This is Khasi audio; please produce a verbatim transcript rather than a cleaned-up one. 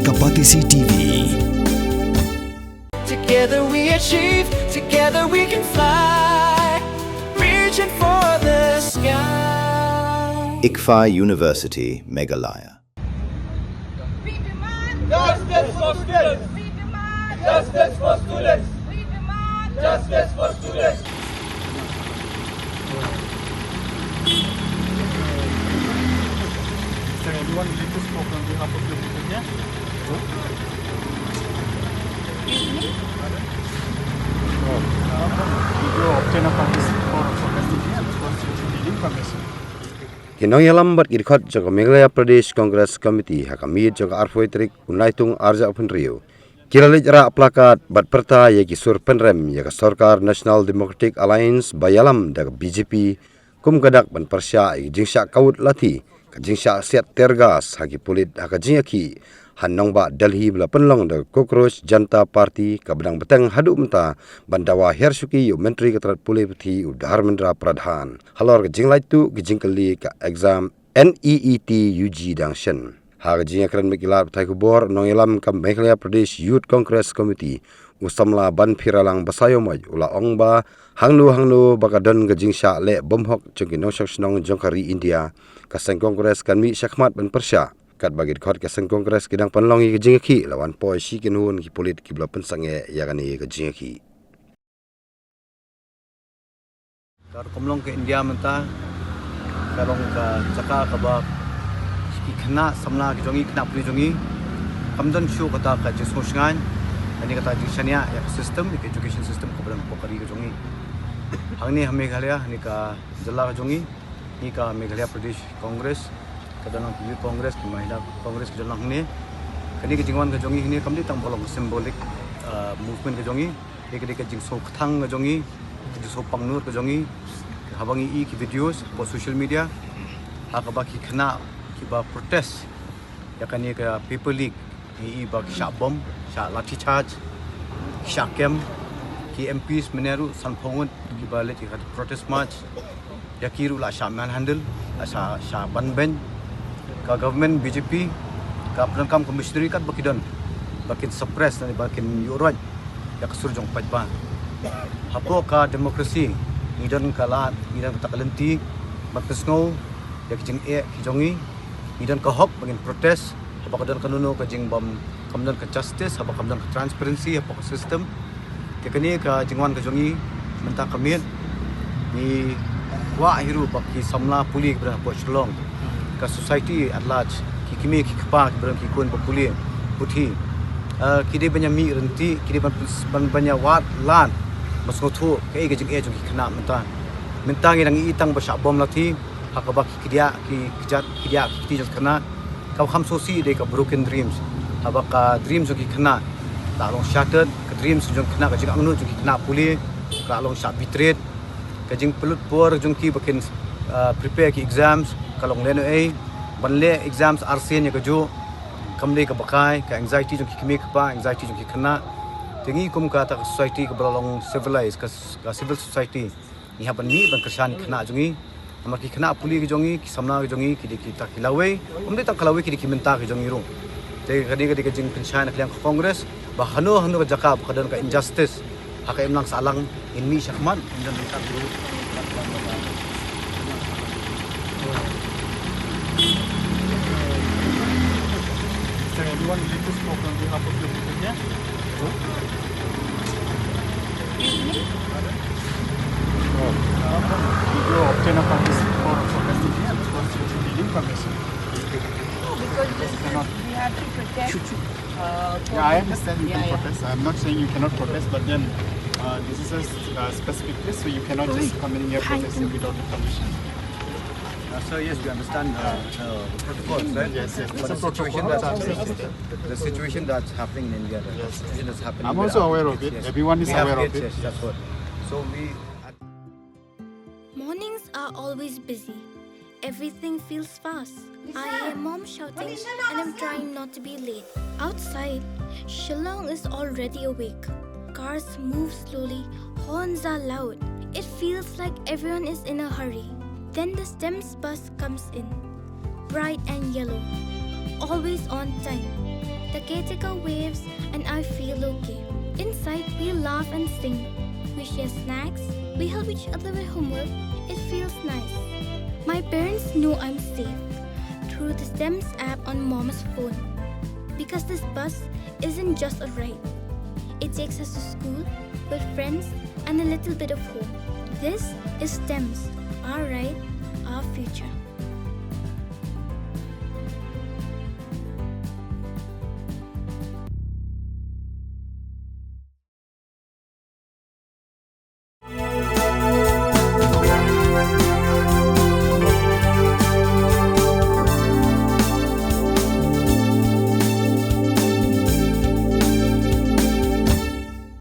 Kapatisi T V. Together we achieve, together we can fly. Reaching for the sky. ICFAI University, Meghalaya. We demand Justice for students! We demand Justice for students! We demand Justice for students! Sir, everyone, let us talk on behalf of your people here. Did you obtain a permission for protesting here? Because you need permission. Ki nongïalam bad ki dkhot jong ka Meghalaya Pradesh Congress Committee ha ka miet jong ka arphew tarik u Naitung arhajar arphew hynriew ki la leit rah placard bad pyrta ïa ki sur pynrem ïa ka sorkar National Democratic Alliance ba ïalam da ka B J P kum ka dak ban pyrshah ïa ka jingshah kawut lathi, ka jingshah siat tear gas ha ki pulit ha ka jingïakhih ha nongbah Delhi ba la pynlong da ka Cockroach Janta Party kaba dang bteng haduh mynta ban dawa hiar shuki ïa u Myntri ka tnat pule puthi u Dharmendra Pradhan. Halor ka jinglaitluid ki jingkylli ka exam N E E T U G dang shen. Ha ka jingïakren bad ki lad pathai khubor, nongïalam ka Meghalaya Pradesh Youth Congress Committee u samla Banphiralang Basaiawmoit u la ong ba hangno hangno ba ka don ka jingshah leh bymhok jong ki nongshong shnong jong ka ri India, ka seng Congress kan mih shakhmat ban pyrshah. Katba ki dkhot ka seng Congress ki dang pynlong ïa ka jingïakhih, la wan poi shi kynhun ki pulit kiba la pynsangeh ïa kane ka jingïakhih. Ka rukom long ka India mynta ka long ka jaka kaba ki khynnah samla ki jong ngi, khynnah pule jong ngi, kam don shuh kata ka jingsngewshngaiñ, kane kata jingshaniah ïa ka system, ïa ka education system kaba don hapoh ka ri ka jong ngi. Hangne ha Meghalaya, hangne ka jylla ka jong ngi, ngi ka Meghalaya Pradesh Congress, ka don lang ki Youth Congress, ki Mahila Congress, ki don lang hangne. Kane ka jingwan ka jong ngi hangne kam dei tang ba long ka symbolic, uh, movement ka jong ngi. Dei ka, dei ka jingsngewkthang ka jong ngi, ka jingsngewpang nur ka jong ngi. Haba ngi i ki videos hapoh social media ha kaba ki khynnah kiba protest ïa kane ka paper leak, ngi i ba ki shah bom, shah lathi charge, ki shah kem, ki M Ps mynne ruh sanphew ngut kiba leit ïa ka protest march. Ïa ki ruh la shah manhandle, la shah, shah ban beiñ. Ka government B J P ka pyndonkam ka machinery katba ki don ba kin suppress ne ba kin ïuh roit ïa ka sur jong paidbah. Hapoh ka democracy ngi don ka lad, ngi don kata ka lynti ban pynsngew ïa ki jingeh ki jong ngi. Ngi don ka hok ba ngin protest haba ka don kano kano ka jingbym, kam don ka justice, haba kam don ka transparency hapoh ka system. Te kane ka jingwan ka jong ngi mynta ka miet, ngi kwah hi ruh ba ki samla pule kiba don hapoh Shillong, ka society at large, ki kmie ki kpa kiba don ki khun ba pule puthi, eh, ki dei ban ïa mih ryntih, ki dei ban, ban, ban ïa wad lad ban sngewthuh kaei ka jingeh jong ki khynnah mynta. Mynta ngi dang i tang ba shah bom lathi ha kaba ki kdiah, ki kjat, ki kdiah ki kti jong ki khynnah. Kaba kham sngewsih dei ka broken dreams. Haba ka dreams jong ki khynnah la long shattered, ka dreams jong ki khynnah, ka jingangnud jong ki khynnah pule ka la long shah betrayed. Ka jingpynlut por jong ki ba kin, uh, prepare ki exams ka long lehnohei. Ban leh exams arsien ïa kajuh kam dei kaba kai, ka anxiety jong ki kmie kpa, anxiety jong ki khynnah. Te ngi kum kata ka society kaba la long civilized, ka, ka civil society, ngi hap ban mih ban kyrshan ki khynnah jong ngi. Namar ki khynnah pule ki jong ngi, ki samla ki jong ngi, ki dei kita ki lawei, ym dei tang ka lawei, ki dei ki mynta ki jong ngi ruh. Te ka dei, ka dei ka jingpynshai na ka liang ka Congress ba hano hano ka jaka ba ka don ka injustice ha ka imlang sahlang, ngin mih shakhmat, ngin don ryngkat ruh. Sir, everyone, let us talk on behalf of your people here. Did you obtain a permission for protesting here? Because you need permission. No, because this is, Cannot. We have to protect. Uh, for Yeah, I the- understand you yeah, can yeah. Protest. I'm not saying you cannot protest, but then, uh, this is a s- uh, specific place, so you cannot just come in here protesting without a permission. Uh, sir, yes, we understand uh, the, the protocols, right? Yes, yes. But It's a the situation protocol. that's happening, the situation that's happening in India, the Yes. situation that's happening. I'm with also our aware of kids, it. Yes. Everyone is We have aware of kids, it. Yes, that's what. So we. Mornings are always busy. Everything feels fast. I hear mom shouting and I'm trying not to be late. Outside, Shillong is already awake. Cars move slowly, horns are loud. It feels like everyone is in a hurry. Then the STEMS bus comes in. Bright and yellow. Always on time. The caretaker waves and I feel okay. Inside, we laugh and sing. We share snacks. We help each other with homework. It feels nice. My parents know I'm safe through the STEMS app on mom's phone. Because this bus isn't just a ride. It takes us to school, with friends, and a little bit of home. This is STEMS, our ride, our future.